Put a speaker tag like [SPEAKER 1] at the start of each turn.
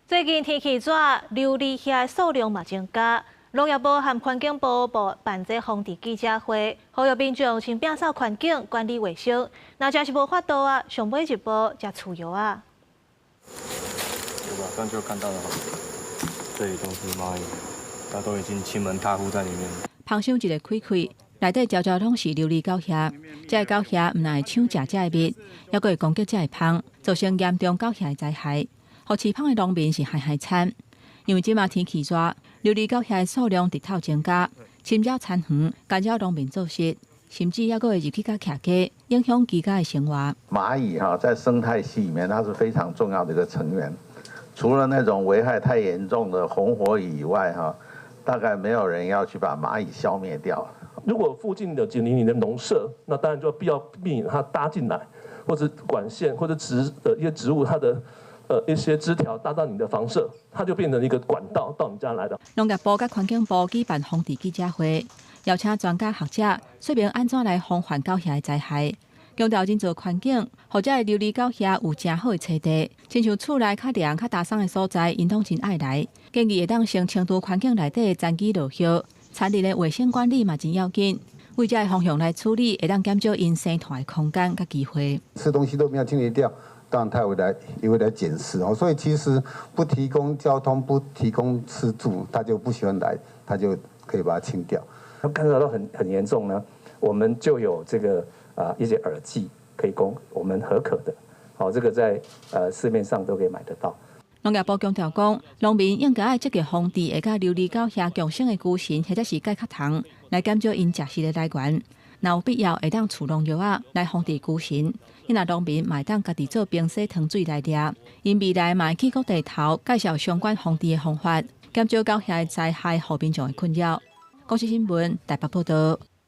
[SPEAKER 1] 最近天氣熱，琉璃蟻數量嘛增加。農業部和環境部辦這防治記者會，呼籲民眾先摒掃環境，管理衛生。若真是無法度啊，上尾一步食鼠藥啊。
[SPEAKER 2] 馬上就看到了，這裡都是螞蟻，它都已經侵門踏戶在裡面。
[SPEAKER 3] 芳香一个開開，內底焦焦攏是琉璃狗蟻。這个狗蟻毋但會搶食者的蜜，猶閣會攻擊遮的蜂，造成嚴重狗蟻的災害。予飼蜂的農民是害害慘，因為這馬天氣熱，琉璃狗蟻的數量直透增加，侵擾田園，干擾農民作息，甚至猶閣會入去共徛家，影響居家的生活。
[SPEAKER 4] 螞蟻哈，在生態系裡面，它是非常重要的一個成員。除了那種危害太嚴重的紅火蟻以外，哈，大概沒有人要去把螞蟻消滅掉。
[SPEAKER 5] 如果附近的緊鄰你的農舍，那當然就必要避免它搭進來，或者管線或者植的一些植物，它的一些枝條搭到你的房舍，它就變成一個管道到你家來的。
[SPEAKER 3] 農業部佮環境部舉辦防治記者會，邀請專家學者說明按怎來防範狗蟻的災害，強調人造環境，予遮的琉璃狗蟻有誠好的棲地，親像厝內較涼、較焦鬆的所在，𪜶攏真愛來。建議會當先清除環境內底的殘餘落葉，田裡的衛生管理嘛真要緊。為這个方向來處理，會當減少𪜶生湠的空間佮機會。
[SPEAKER 6] 吃東西都沒有清理掉。當然，他會來，也會來撿食哦。所以其實不提供交通，不提供吃住，他就不喜歡來，他就可以把它清掉。
[SPEAKER 7] 那看到很嚴重呢，我們就有這個啊一些饵劑可以供我們核可的，好，這個在市面上都可以買得到。
[SPEAKER 3] 農業部強調講，農民應該愛積極防治會佮琉璃狗蟻共生的龜蟳或者是介殼蟲，來減少𪜶食食的來源。若有必要，會當飼農藥仔來防治龜蟳。若農民嘛會當家己做冰洗糖水來掠。𪜶未來嘛會去各地頭介紹相關防治的方法，減少狗蟻的災害予民眾的困擾。公視新聞台北報道。